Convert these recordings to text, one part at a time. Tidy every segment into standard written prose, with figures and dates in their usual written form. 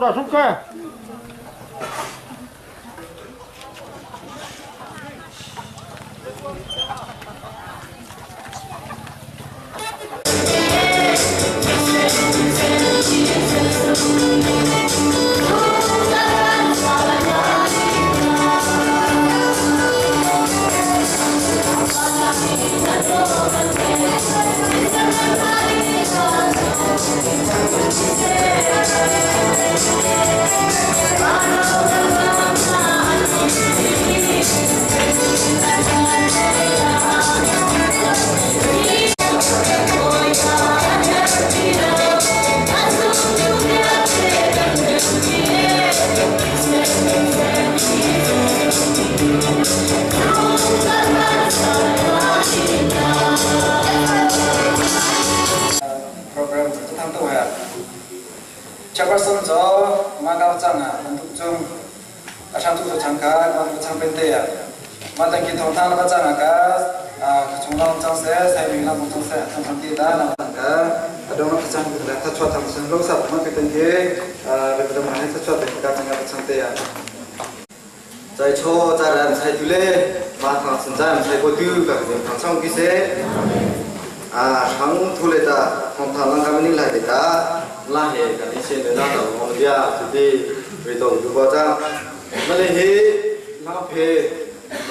ta sung ke. Program thang tu he Chairperson cho ma ka chang a mantuk chung a thang tu chang ka ma tu chang pen te ya ma tang ki thong thang la chang ka a chung long chang se sai ming lang chang se thang thang ti da na tang ka adong na chang ku la tha chwa thang sang lo sap ma ke tang ke re ba ma tha chwa te ka chang ka chang te ya 在错在人在tu le ma thang sin在在ko tu ka ke thang chang ki se a thang thu le ta thong thang lang ka ni lai de ta la he ka ni se le na ta mo dia tu ti ri to du ba cha ma le he na phe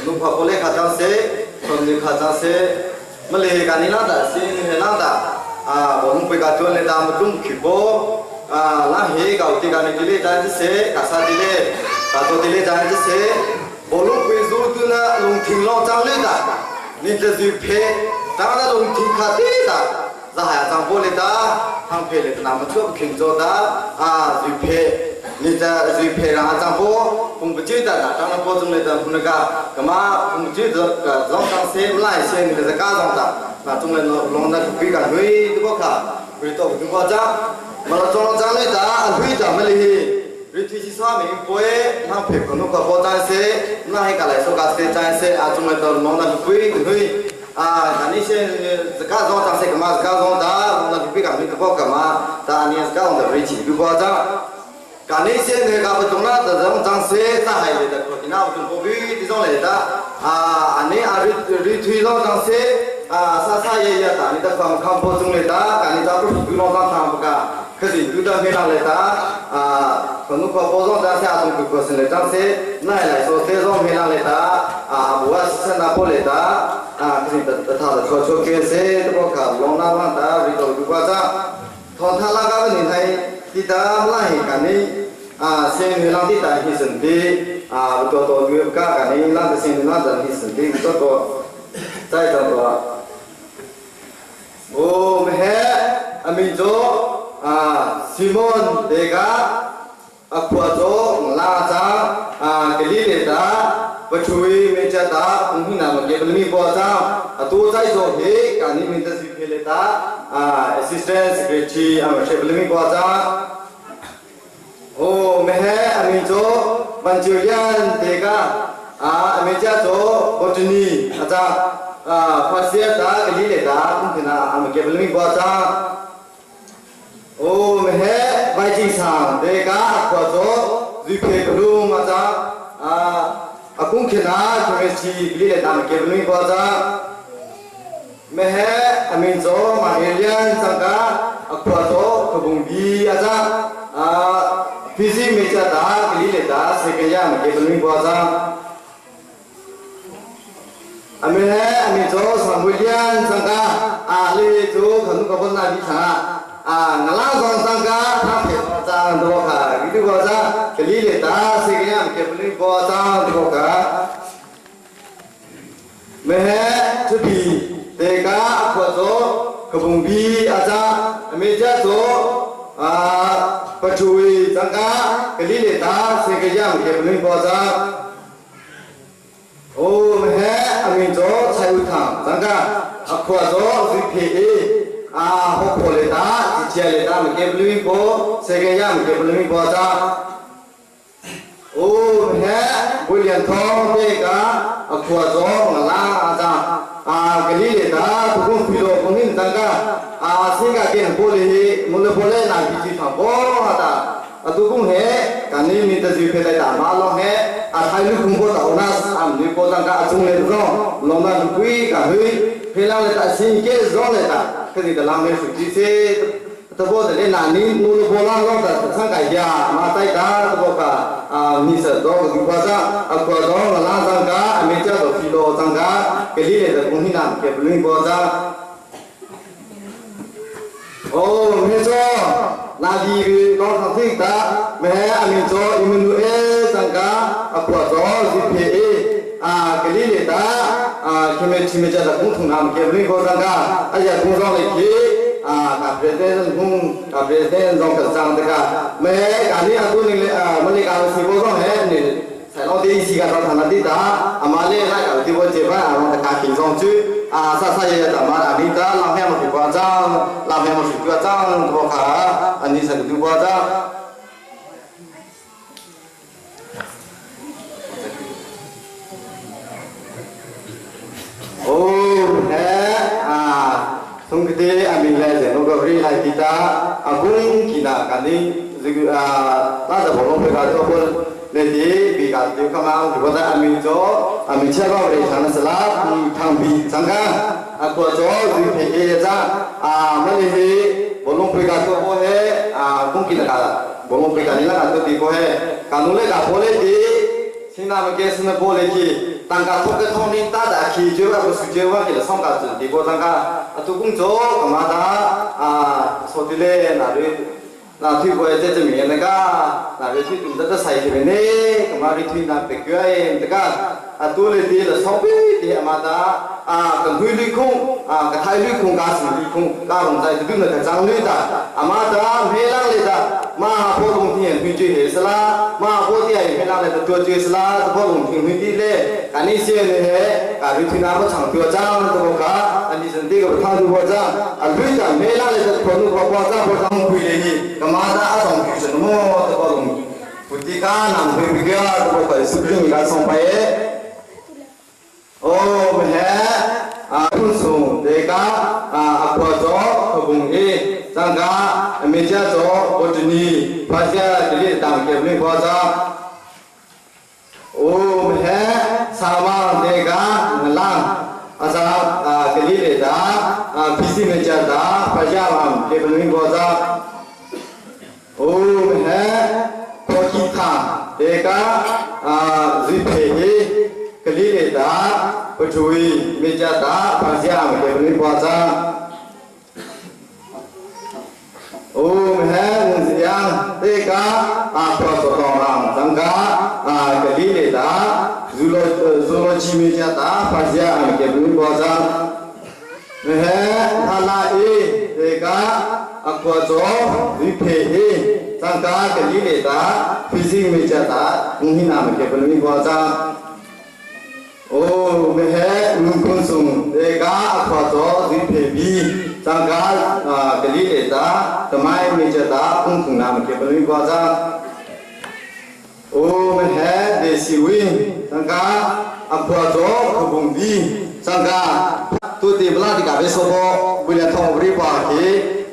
nu pha ko le kha chang se thon ni kha chang se ma le ka ni la da se ni he la da a bo nu pe ka tu le ta ma tum khi bo a la he ka ti ka ni ti le ta se ka sa ti le တာတော်တလေကြရင်စေဘောလုံးပွေဇိုတူနာလုံထင်လောချောင်းလေးတာနိတစီဖေတာနာလုံထင်ခတေးတာဇာဟာချောင်းပေါ်လေတာဟန်ဖေလေနာမချွတ်ခင်ဇောတာအာဇီဖေနိတဇီဖေရာချောင်းပေါ်ပုံပจิတာတာနာပေါ်စုံလေတာခုနကကမပုံပจิဇောင်းဆောင်စေမလိုက်စေနိစကားဆောင်တာနာတုံလေလောနာပိကဟွေတဘောခဘရီတော့ဒီဘောချာမလချောင်းချောင်းလေတာအဟွေတာမလီ ရီတီစီဆွာမင်းပွဲနာဖေကနုကပေါ်တိုင်းစေနာဟိကလည်းစောကစေတိုင်းစေအချုံတော့လောနာပွေဟွေအာဒါနိရှေစကားဇောတာစေကမစကားဇောတာလောနာပိကမိကပေါ်ကမတာအနိစကားတော့ရီချီဘဘောတာကာနိရှေနေကပတုံနာတဇောင်းချန်စေတာဟိုင်လေတဲ့ဒီနာတုံပေါ်ပြီးဒီဇောလေတာအာအနိအရီရီထွီဇောချန်စေအာဆာဆာရရတာနိတဖမ်ခံပေါ်စုံလေတာကာနိတာပပြုလောတာသံပကခစီဒူတာမေလာလေတာအာခနုခပေါ်ဇောတာဆာတုံကစလေတန်စေနိုင်လိုက်ဆိုစေဇောမေလာလေတာအာဘူဝဆနာပေါ်လေတာအာခစီတထာချောချောကေစေတဘောခလောနာဝတာရီတော်ဒူပါတာထောထလာကနေထိုင်တိတာမလာဟေကနေအာစင်ဟေလာတိတာဟိစန်တိအာတော်တော်မြကကနေလာစင်လာဒဟိစန်တိတော်တော်တိုက်တော်အိုမဟဲအမီဇောအာစီမွန်ဒေကာအခွာဇောလာချာအာကလေးလေတာပထဝီမေချတာဥဟိနာမကေပလမီပေါ်ချာအတူဆိုင်ဇောဟေကာနိမင်တစီဖေလေတာအာ assistant secretary အမရှေပလမီပေါ်ချာအိုမဟဲအမီဇောဘန်ချူလျန်ဒေကာအာအမေချာဇောဘောတနီအချာအာဖာစီတာကလေးလေတာဥဟိနာအမကေပလမီပေါ်ချာအိုမဟဲဘိုင်ဂျီဆောင်ဒေကာအခွာဇောဇီဖေဘလူမချာအာအခုခေနာခရစီကလေးလေတာမကေပလမီပေါ်ချာမဟဲအမင်ဇောမာဟေလျန်စကာအခွာဇောခဘုံဘီအချာအာဖီစီမေချာတာကလေးလေတာစေကရမကေပလမီပေါ်ချာအမေဟဲအမေဇောဆံဝလျန်စကာအာလေဇိုခနုကဘနာဒီသာအာနလာဇောစကာသာဖေချာတော့ခါဒီဘောချာကလေးလေတာစေကရမကေပလမီပေါ်ချာတော့ခါမဟဲသဘီတေကာအခွဇောကဘုံဘီအချာအမေချဇောအာပထဝီစကာကလေးလေတာစေကရမကေပလမီပေါ်ချာအိုမဟဲအမင်ဇောဆိုင်ဥထံစကာအခွဇောဇိဖေအာဟောပေါ်လေတာချေလေတာမကေပလမီပေါ်စေကရမကေပလမီပေါ်ချာအိုမဟဲဝီလျံသောတေကအခွဇောငလာအချာအာကလေးလေတာသူကုဖီလိုဘုံင်းတန်ကအာစေကကေပိုလီမလပိုလေနာဘီချီဖဘောဟာတာ Atu kung he kan ni mi ta ji phe lai ta ma long he a thai lu kung bo ta onas am ni po tang ka achung le zo long na lu pui ka hui phe la le ta sin ke zo le ta ke ni ta lang le su ji se ta bo de le na ni nu lu bo lang lo ta sang ka ya ma tai ta ta bo ka a ni sa do ka kwa za a kwa do la la sang ka a me cha do fi lo sang ka ke li le ta kung hi na ke blu bo za 哦，没错，那里个老上听的，没阿明做伊们路哎，上个啊，过早是 P A 啊，给你里的啊，前面前面叫的共同他们给不灵过上个，哎呀，同上来去啊，咖啡店同咖啡店上个上这个，没，咖喱阿多你啊，没你咖啡是过上嘿你。才老弟是个到他那地达，阿妈嘞那个地方结婚，阿妈他家轻松住，啊啥啥也他妈阿里达，老乡们去过账，老乡们去过账，多卡，阿你是个过账。哦，哎啊，从个的阿明来人，我个回来地达，阿公吉那干的这个啊，那是我们回家做婚。လေဒီဘီကတေခမောင်ဒီဘဒအမီဇောအမီချေဘောရေသနစလာထံဘီစံကအကောဇောဒီဖေအေဇာအာမလီဟီဘလုံးပရိကတော့ဟဲအာကုန်ကိလကဘလုံးပရိကနီလာကတော့ဒီကိုဟဲကာနုလေကပေါ်လေဒီစင်နာမကေစနပေါ်လေကီတန်ကာထုတ်ကထုံနေတာဒါခီကျေဝကစုကျေဝကိလဆောင်ကဒီဘောတန်ကာအတုကုံဇောကမာတာအာဆိုတိလေနာရီ那推过这这面那个，那个推动这这赛这边呢，干嘛你推那别个哎，这个啊多了点了双倍的阿妈哒啊，跟推绿空啊，跟太绿空加是绿空，加龙在这边那个张绿的，阿妈哒没浪来的，马波龙天推就黑是啦，马波的没浪来的多就是啦，这波龙天推的嘞，啊你些呢嘿，啊你推那个长多张这个卡，啊你是这个他多张，啊绿的没浪来的可能跑跑张跑张亏嘞你。ကမာတာအဆောင်ပြုစနမောတဘောလုံးပုတိကာနံဖေပိကတဘောကစုပရိကဆောင်ပါရဲ့အိုမဟဲအာထုဆုံဒေကာအာအခွာဇောခဘုံအေသံဃာအမေကြဇောဘုတ္တနီဖာဇာတိတံကေပလိဘောဇာအိုမဟဲသာမဒေကာနလံအဇာကလိလေတာဖိစီမေကြတာဖာဇာဝံကေပလိဘောဇာโอ้แฮโคกิทาเดกาอาซิเพเฮกลีเลตาปทุยเมจตาภาษาเมเกปลิปวาจาโอ้แฮมุสยังเดกาอาปะสตอรังสังกาอากลีเลตาซูโลซูโลจิเมจตาภาษาเมเกปลิปวาจาแฮทาลาเอเดกาအကွာဇောဝိဖေဟေသံဃာကလိလေတာဖိစိမေချတာဂုံဟိနာမကေပလမိဘောဇာအိုမေဟေနုခွန်ဆုံဒေကအခွာဇောဝိဖေဘီသံဃာကလိလေတာသမိုင်းမေချတာဂုံခုနာမကေပလမိဘောဇာအိုမေဟေဒေစီဝိသံဃာအခွာဇောခဘုံဘီသံဃာသူတိဗလာတိကဘေဆောဘောဝိလထောပရိပါခေ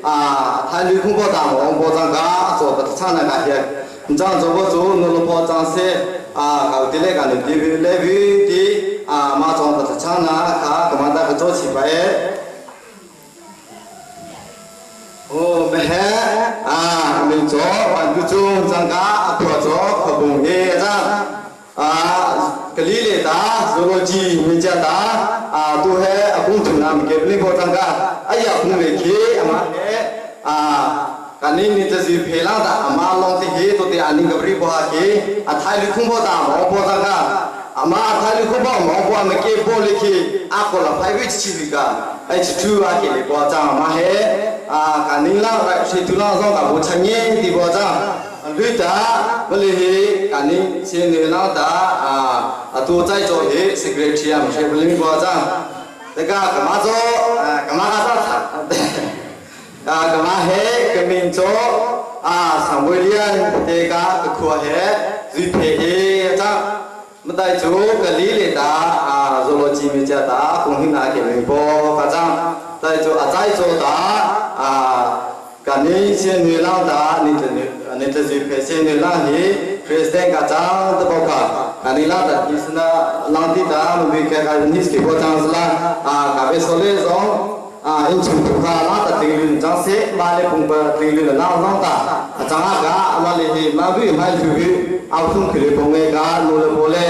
啊，他绿空包大王包张家做不唱那个些，你这样做不做，我老包张些啊，搞的那个的来回的啊，马上不唱那卡，干嘛那个做起来？哦，没啊，没做，反正做张家做做可不耶张啊，格里嘞达，做罗机没加达啊，都系阿公土南给不灵包张家，哎呀，公嘞去阿妈。啊，กันนี้นี่จะสิเพลาตาอามาลองที่เฮตัวเตอันนี้กับรีบว่าเฮอาไทยลุคุ้มพ่อตาหมอพ่อตากาอามาไทยลุคุ้มพ่อหมอพ่อมาเก็บพ่อเลยคีอาคนละไฟวิชีวิกาไอ้ชูอาเกเลยพ่อจ้ามาเฮอากันนี้ล่ะไรชีตุล่าซ่องกับบุชเงี้ยที่พ่อจ้าลุยตาเมื่อเฮกันนี้เชียงเหนือล่าตาอาตัวใจโจเฮสิเกรเทียมเชฟลิงพ่อจ้าแต่ก็กมาโจกมากาซาအာကမဟေကမင်ချိုအာဆံဝေလျန်တေကာတခွဟေဇိဖေဟေတာမတိုင်ချိုကလေးလေတာအာဇောလဂျီမေချတာကုံဟိနာကေမေဘောကကြံတိုင်ချိုအကြိုက်ချိုတာအာကနိရှင်နေလောက်တာနိတနေ Ani tla zui phe se ni la hi president ka chang ta bo ka ani la ta hi sna lang ti ta mu bi khe ka ni ski bo chang sla a ka be sole zong a in chung tu kha la ta ting lun chang se ma le pung pa ting lun na zong ta a chang a ka ma le hi ma bi mai thu bi au thung khile pong nge ka nu le bo le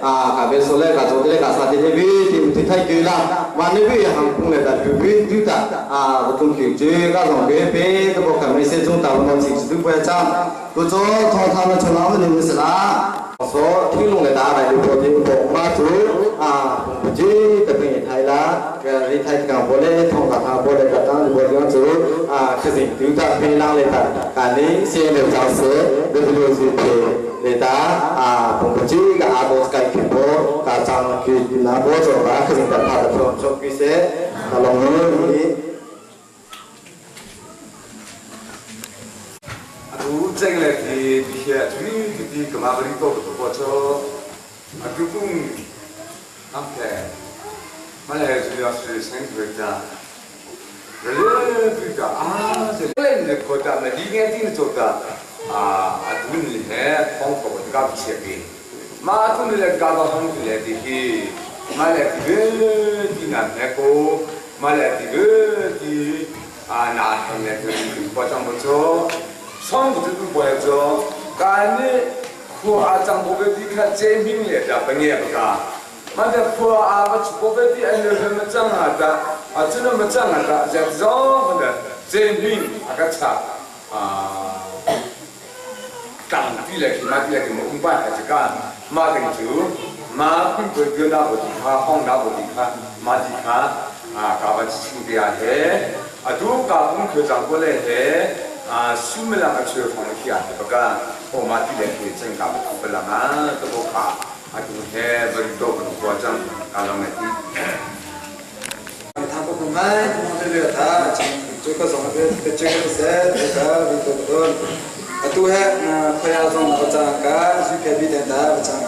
a ka be sole ka zo le ka sa ti he bi ti ti thai ki la ma ne bi hang pung le ta tu bi tu ta a thung khi chu ka zong be pe ta bo ka me se chung ta no chi tu pa cha tu cho thong tha na chona ma ni sla so thi lung le da rai lu po ti bo ma chu a pung ji ta pe thai la ka ri thai ka bo le thong ka tha bo le ka ta bo yo chu a khazin tu ta pe la le ta ka ni se le cha se de lu ji pe le ta a pung ji ka a bo kai ki bo ka chang ki na bo cho ka khazin ta tha ta cho ki se ka long ni. အတူကျင်းလေဒီဒီဟဲဒီဒီဒီကမာဘရီတော့တော့ချောအတူကုန်းအဖေမလဲဇူရဆစင်ကြတာလေဒီကအာစလေလေခေါ်တာမဒီငယ်တင်းတော့တာအာအတူနေဟဲဖုန်းပေါ်ကပ်ချေပြီးမာတူလေကာဘာဟောင်းလေဒီဟီမလဲဒီဒီနာနေကိုမလဲဒီဒီအာနာဟန်လေဒီပေါ်ချံဘောချော 双不这个关着，干的苦啊，张不被你看这明来的，不念不干。嘛的苦啊，我出国被你哎，什么长啊的，啊，真的么长啊的，这绕的这明啊个差啊，当地来去嘛地来去么五百还是干，马等就马不过个那不地卡，放那不地卡，马地卡啊，搞把清的啊嘿，啊都搞功课长过来嘿。啊，苏梅拉个车放去啊，不个，我马地来去增加不啦嘛，都不卡，啊，都嘿，不多不多张，搞啷个的。他不不买，我这边他，这个上边这个是这个维多多，啊，都嘿，那快要从那个张个，是隔壁的他不张啊。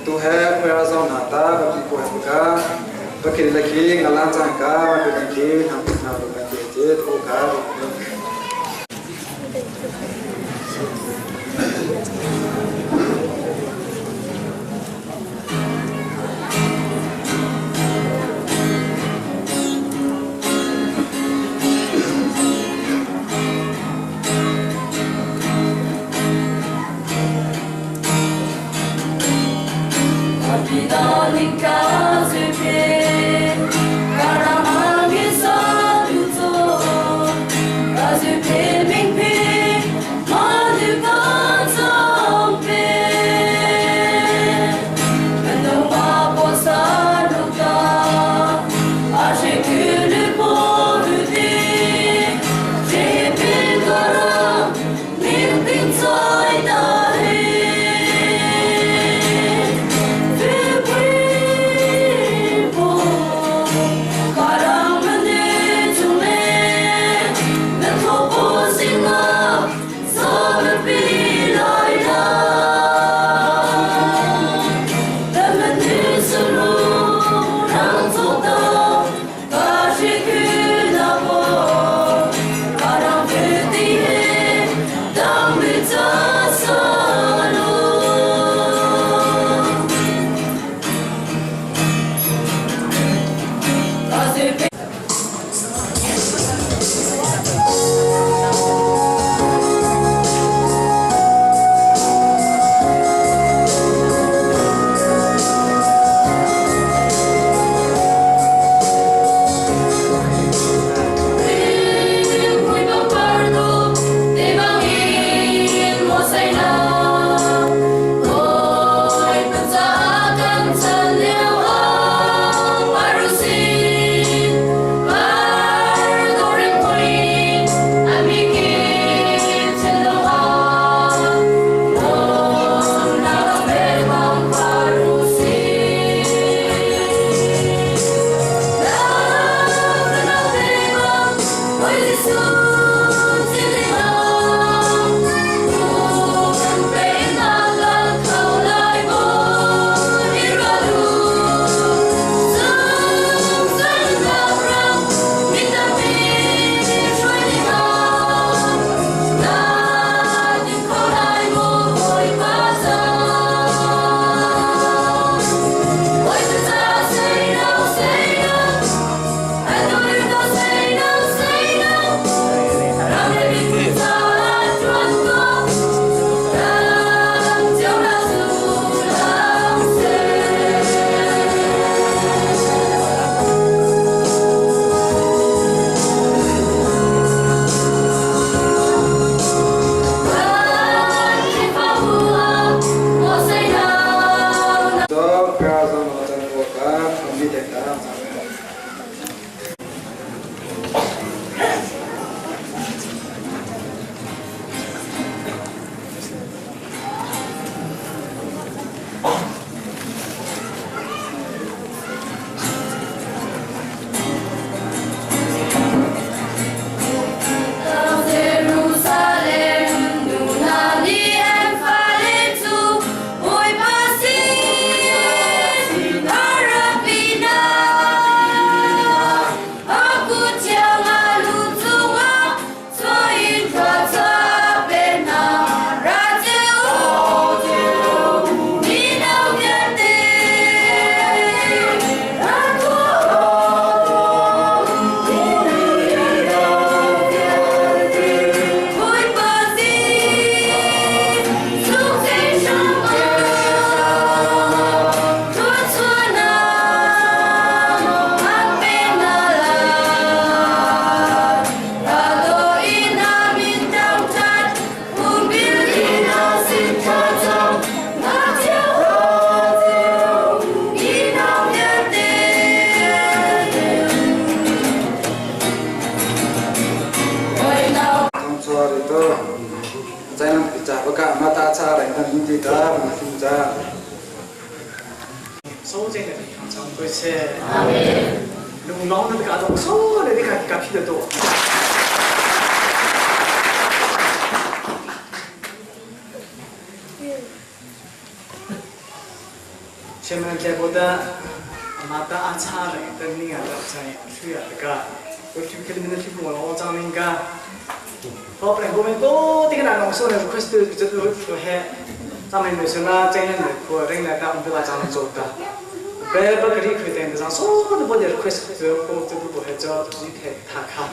Tu he khwera zong na ta ka pi ko ha ka ba ke le ki ngalan chang ka ma ke ki tham na lo ka ke che tho ka. Sorry to. Chai nam cha baka mata cha rai tan ti ta ma thu cha. 收这个平常对车，龙老那个东收的，你看看皮得多。前面这个的，马达阿差的，等你啊，在需要的个，我去看你们去我老张那个，我本来我们都这个那弄说的，可是这都都还，咱们没说那这样的，可人来到我们把咱们做的。白不给你开单子上，所有的不得开始做工作都不还做，自己开他卡。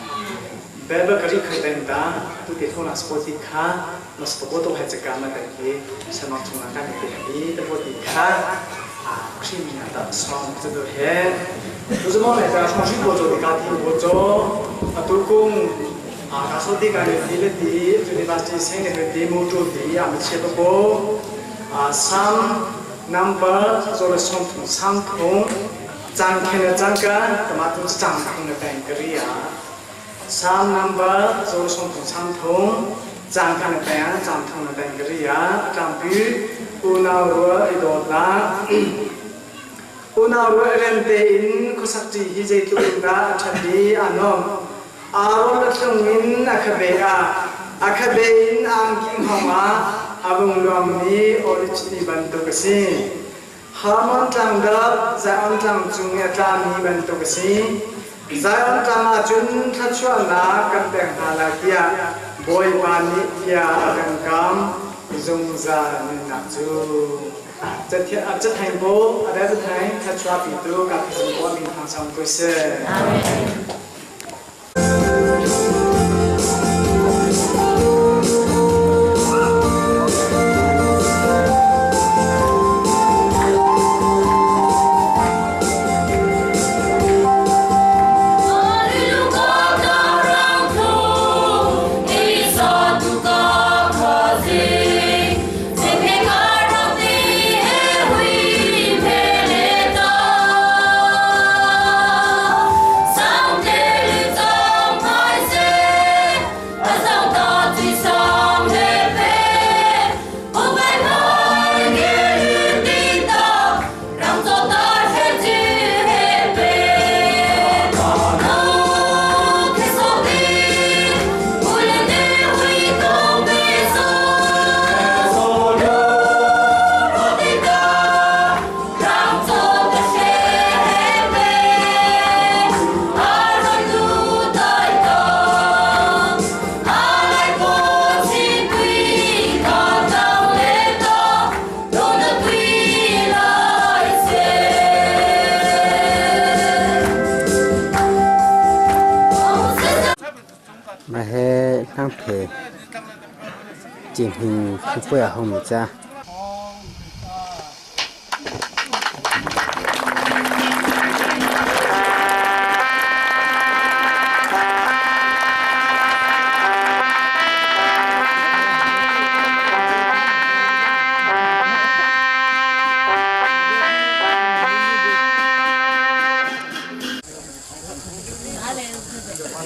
白不给你开单的，都给托那是不的卡，那是不过都还在干嘛的？什么从那干的？你都不的卡啊，是米的双这都还，就是么来着？从水果做的家庭我做，啊，都讲啊，他说的干的的了的，就你把这些那个的木做的啊，没切不过啊，三。Number 做了双通三通，张开了张个，干嘛都是张通的单个呀？三 number 做了双通三通，张开了单，张通的单个呀？张比乌那罗一多啦，乌那罗人的因可实际一些都那差别啊喏，阿罗的声音阿克贝啊，阿克贝因安金好嘛。阿บุงลวงนี้โอริจิติบันตุกสีฮามันตังดับใจอันตังจุงเอตามีบันตุกสีใจอันตังอาจุนทัชวนากันแต่งฮาลาเกียบอยปานิเกียอารังกามจงจานินักจูจะเทียจะแทงโบอะไรจะแทงทัชวปีตุกับพิจิตรมีทางสองกุศล 进行不要红米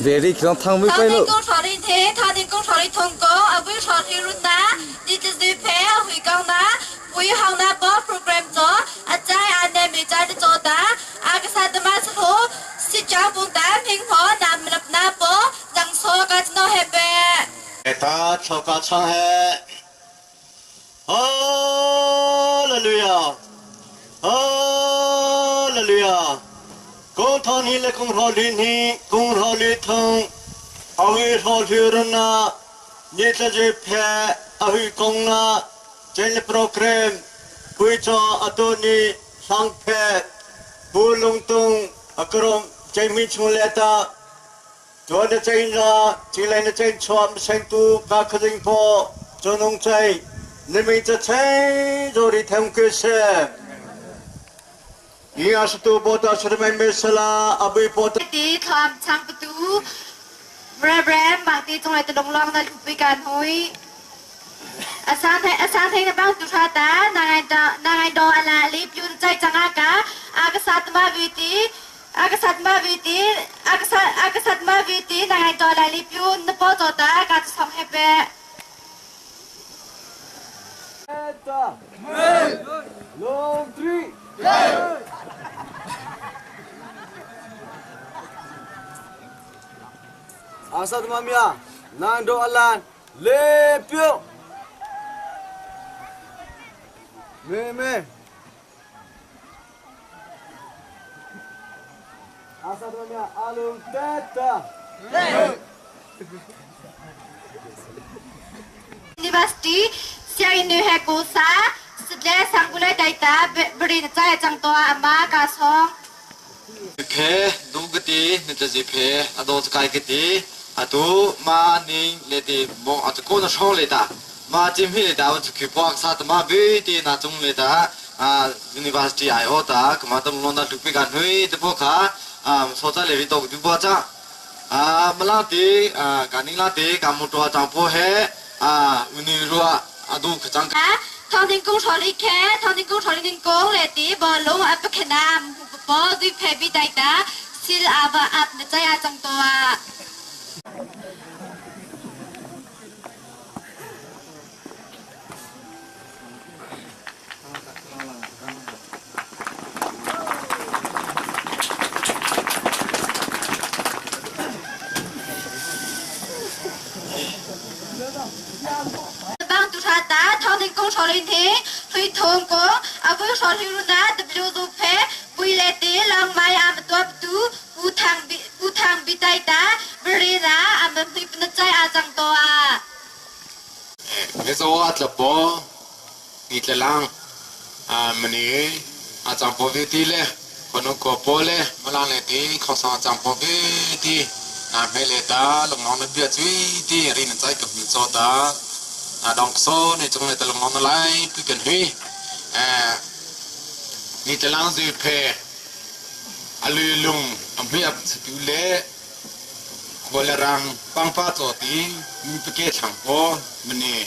别的可能没他的工厂里天，他的工厂里通过，啊，为厂里入哪，你这是配啊回港哪，回行哪包 program 做，啊在啊那没在的做的，啊个啥的嘛是好，是讲不单平婆那没那包，当初个那还呗。他超高唱嘿，哈利路亚，哈利路亚。公堂里来公堂里你公堂里通，阿会说去了呢，你这就偏阿会公呢，这里 program 会做阿多尼上拍，不隆咚阿克隆这没出来的，做的这个进来的这穿成都巴克林坡，做农在，你们这才做的听个些。 ตีทอมช่างประตูแรแรมบางตีตรงไหนตะลงลองนะลุไปการหุยอาซานไทยอาซานไทยนะบ้างตุชาตานางไงดนางไงดออะไรรีบยูนใจจังอากาอากษัตริย์มาวิตีอากษัตริย์มาวิตีอากษัตริย์อากษัตริย์มาวิตีนางไงดออะไรรีบยูนนปอจอตากาจะส่งให้เป pe. အာသမမြနန်ဒိုအလန်လေပြုတ်မေမေအာသမမြအလုံးတက်တာ University siang inu he ko sa sitle sanggulai daita brin chai chang to ama ka song ဖေဒုကတိနတစီဖေအဒေါစကိုင်ကတိအတူမာနင်းလေတိမောအတကိုနရှောလေတာမာဂျင်ဟီလေတာဝချခိပွားစာတမဘေတီနာကျုံလေတာအာ University အိုတာကမတမလွန်တာလူပိကနွေတဘောခါအာစောကြလေရီတော့ဒီဘောချအာမလာတေအာကနိလာတေကမတောချောင်ဖောဟဲအာဦးနီရောအဒုခချန် ထောင်တင်ကုန်းထော်လေးခဲထောင်တင်ကုန်းထော်လေးတင်ကုန်းလေတီဘောလုံးအပခနမ်ဘောဒီဖေဘီတိုင်တာซิลอาบอับนใจอาจังตัว บางตุชาตาทองถึงกงชอลินเททุยทงกงอาวุชอลิรุนา W ดูเพปุยเลตีลองไม้อามตัวตูปูทางปูทางบิไตตาบรินาอามพิปนใจอาจังตัว เมซาวะตละปอนี่ตะลังมนี่อาจารย์ปอวิตีเลคนกปอเลมาลางเลตีข้าวสารอาจารย์ปอวิตีนาเพเลตาลงน้องนเบียจุยตีรีนใจกับมิโซตาดองโซในจงเลตะลงน้องไลพิกันหุยนี่ตะลังซุเพอลุลุงอำเภอสติเลบอลรังปังป้าโจตีมีปเกถังโอมันนี่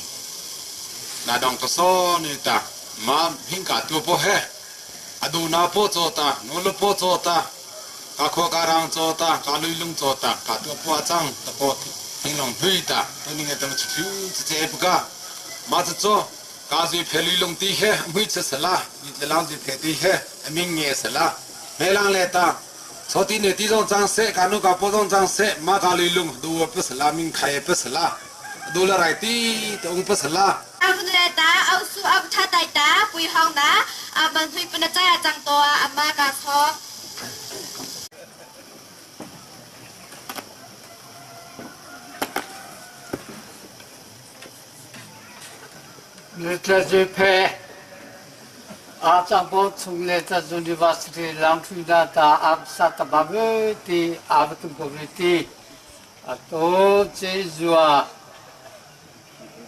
นาดองกโซนี่ตามาหิงกาตัวโปเฮอดูนาโปโจตาโนลโปโจตากาโคการังโจตากาลุยลุงโจตากาตัวปัวจังตะโปหิงลงหุยตาตัวนี้ไงตัวชิวเจ็บกะมาจะโจกาซุยเพลุยลงตีเฮมุยเสสละนี่ตะลังซุยเพตีเฮอมิงเงสละเมลังเลตาสตีเนตีจงจังเสกานุกาโปจงจังเสมากาลุยลุงดูเปสลามิงไข่เปสลาดูละไรตีตงเปสลา เอาคุณเลตาเอาสู้เอาชาไตตาปุยห้องนะอาบันทุยปนใจอาจังตัวอามากาซอ เลตาเจเพอาจารย์บอกทุงเลตาจุนิวัสติลังทุนาตาอับสัตบะเวตีอาบตุกเวตีอโตเจจัว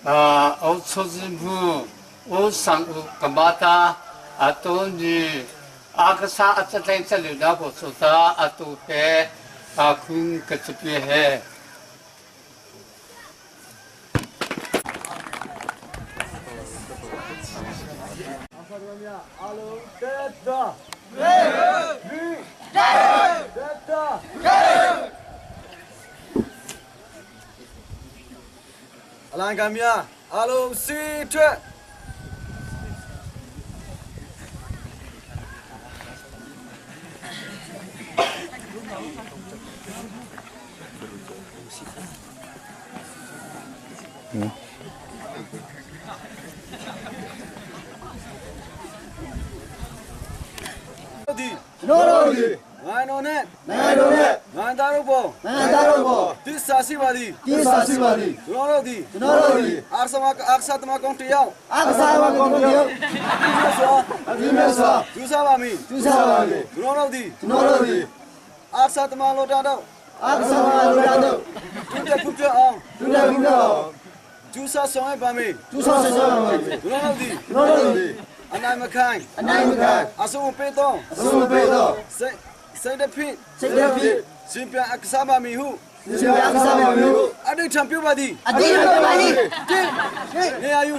อาโชจิมูโอสังอุกมาตาอโตนีอากษาอัจฉริยะลุนาบสุตาอตุเฮอาคุงกัจเปเฮ အလံကမြအလုံးစီထွက်ဒီ ကျွန်တော်တို့ဒီ နိုင်တော်နဲ့ နိုင်တော်နဲ့ နိုင်သားတို့ပေါ် နိုင်သားတို့ပေါ် သစ္စာရှိပါသည် သစ္စာရှိပါသည် ကျွန်တော်တို့ဒီ ကျွန်တော်တို့ဒီ အာဆမအာဆသမကောင်တယောက် အာဆသမကောင်တယောက် ဆွာ အပြင်းမဲ့စွာ ကျူးစားပါမည် ကျူးစားပါမည် ကျွန်တော်တို့ဒီ ကျွန်တော်တို့ဒီ အာဆသမလောတာတော့ အာဆသမလောတာတော့ တူတက်ဖူပြအောင် တူတက်ဖူပြအောင် ကျူးစားဆောင်ရပါမည် ကျူးစားဆောင်ရပါမည် ကျွန်တော်တို့ဒီ ကျွန်တော်တို့ဒီ အနိုင်မခိုင် အနိုင်မခိုင် အဆုံးပေးတော့ အဆုံးပေးတော့ စိတ်စိတ်တဖြစ် စိတ်တဖြစ် ရှင်ပြန်အကစားပါမည်ဟု ရှင်ပြန်အကစားပါမည်ဟု အတိတ်ထံပြုပါသည် အတိတ်ထံပြုပါသည် နေရာယူ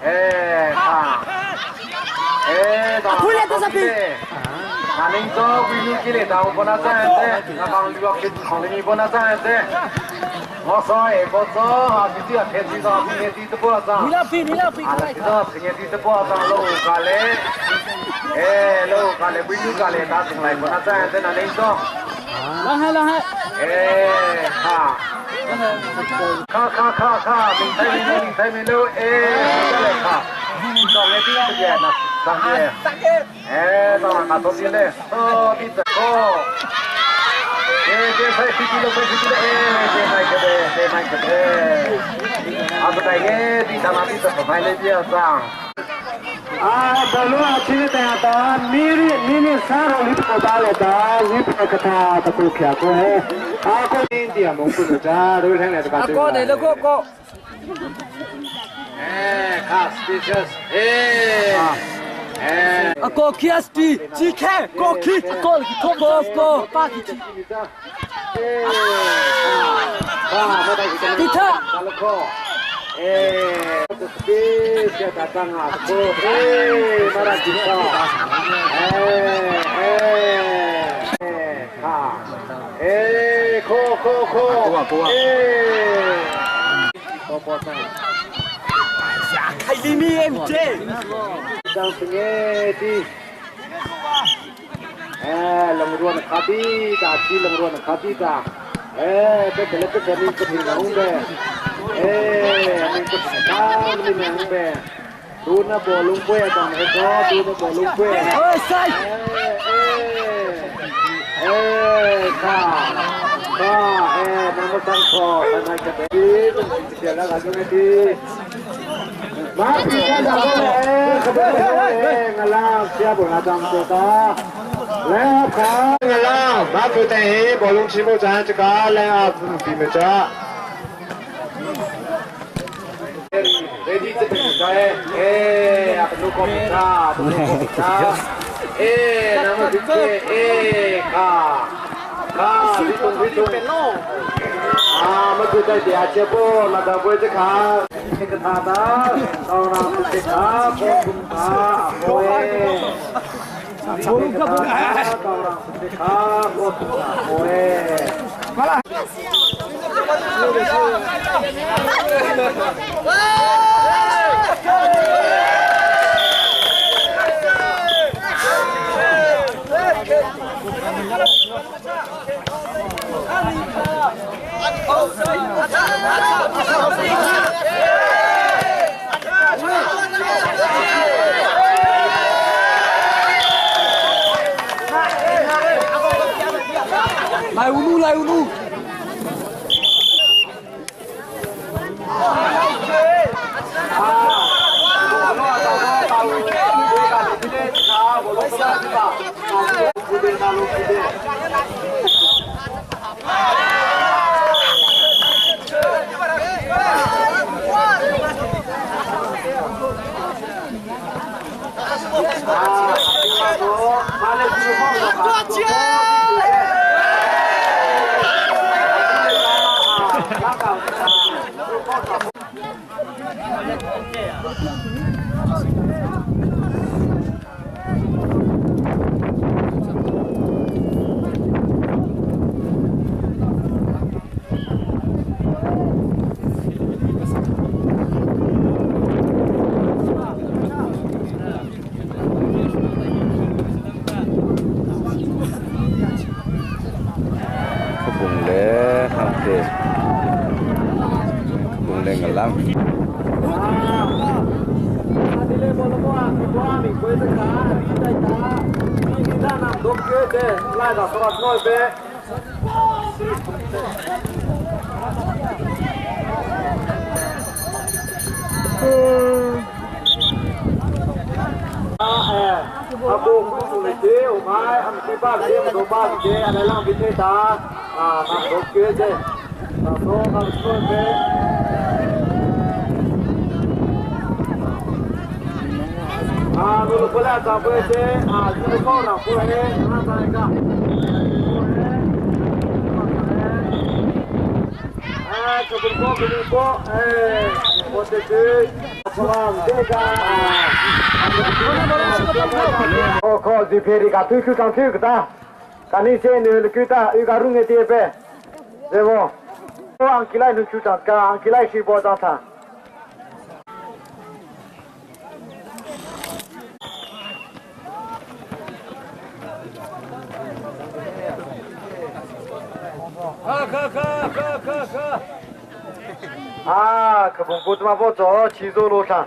Eh, ha. Eh, da. 那恁做规矩起来，但我帮他赚钱，那帮你个红的你帮他赚钱。我说哎，我做啊，你这天气上，天气都不好涨。啊，这个天气都不好涨，路咖嘞，哎，路咖嘞，规矩咖嘞，打进来帮他赚钱，那恁做。来海来海。哎，哈。卡卡卡卡，明太明路，明太明路，哎，过来卡。到那边不见了，上边。哎，到那头边嘞，哦，地子哦。哎，这块飞机了，飞机了，哎，这麦克的，这麦克的。阿不大个，地上那地子不拍那边上。啊，走路啊，去的呀，到米米米三号里头打了打，里头个他他都开过嘿，啊，过年的蒙古的家都听来的吧？过的那个过。哎，卡斯蒂斯，哎，哎，啊，过去啊，是，G K，过去，过过过过，巴基去。哎，比特。 Eh, spesial datang aku. Eh, marah kita. Eh, eh, ha. Eh, ko ko ko. Eh, ko ko ta. 开里面 MJ。 当时呢，的。哎，龙ruan khadi ta, chi龙ruan khadi ta. Eh, pe pe pe pe ni ko thi naung be. 哎，你个啥？你明白？ดูนะบ่อลุงเป้ตอนนี้ก็ดูนะบ่อลุงเป้ เอ้ยใส่ เอ้ข้าข้าเอ้น้ำมันตั้งคอทำไมจะเป็นดีเสียแล้วกันไม่ดีมาพี่กันดาวเลยขบวนเลยงาลาเสียบุญอาจารย์ตัวตาแล้วข้างาลามาคือแต่บ่อลุงชิโมจานจะกาแล้วพี่เมจ้า Ready to be eh, aku kau minta, aku kau minta. Eh, nama dia eh, ka, ka, itu itu. Ah, macam tu dia cepo, nak apa je ka, ni kata dah, kau nak ka, kau minta, boleh. Kau nak ka, kau minta, boleh. Malah. 来乌鲁，来乌鲁。我靠，这片的个推球上推个大，赶紧先你个大，有个路的这边，对不？我安起来你球场，个安起来是波张他。 可可可可可。啊，可不不怎么不走，骑走路上。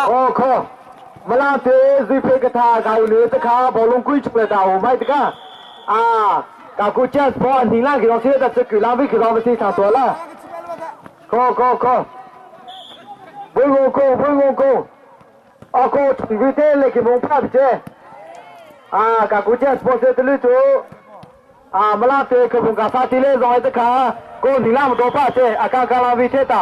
哦靠！မလာသေးဇိဖေကထာဂါယူလေတခါဘောလုံးကွိချပလက်တာဟိုမိုက်တကအာကာကူချက်ဘောနီလာကီရောစီတဲ့ချကူလာဝိကရောစီသာတော်လာခေါခေါခေါဘုံကိုဘုံကိုအကောဝိတဲလေကမုံဖပ်တဲ့အာကာကူချက်ဘောစတလူတူအာမလာသေးကဘုံကဖာတီလေဇောတခါကိုနီလာမတော့ဖတ်တဲ့အကာကာလာဝိတဲ့တာ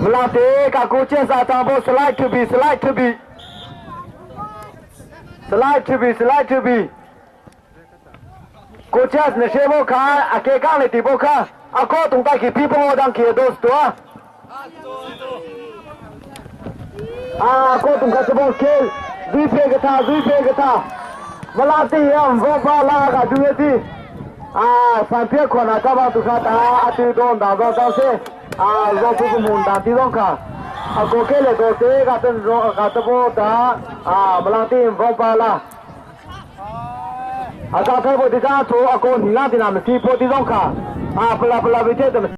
မလာတေကကိုကျက်စာတာဘော slide to be slide to be slide to be slide to be ကိုကျက်နေရှေဘောခါအကေကလေတီဘောခါအကောတုံတကီပီဘောဒန်ကီဒိုစတောအာကိုတုံကစဘောကေဇီဖေကတာဇီဖေကတာမလာတေယံဘောပါလာကဒူယတီအာစံပြခေါနာကဘာတုခတာအတူတော့ဒါတော့တော့စေ 啊，老婆婆们打地上卡，啊，过去了多这个等着个这波打，啊，不让点放巴啦。啊，刚才我的家做啊，过你那的那么地坡地上卡，啊，不啦不啦，别这怎么？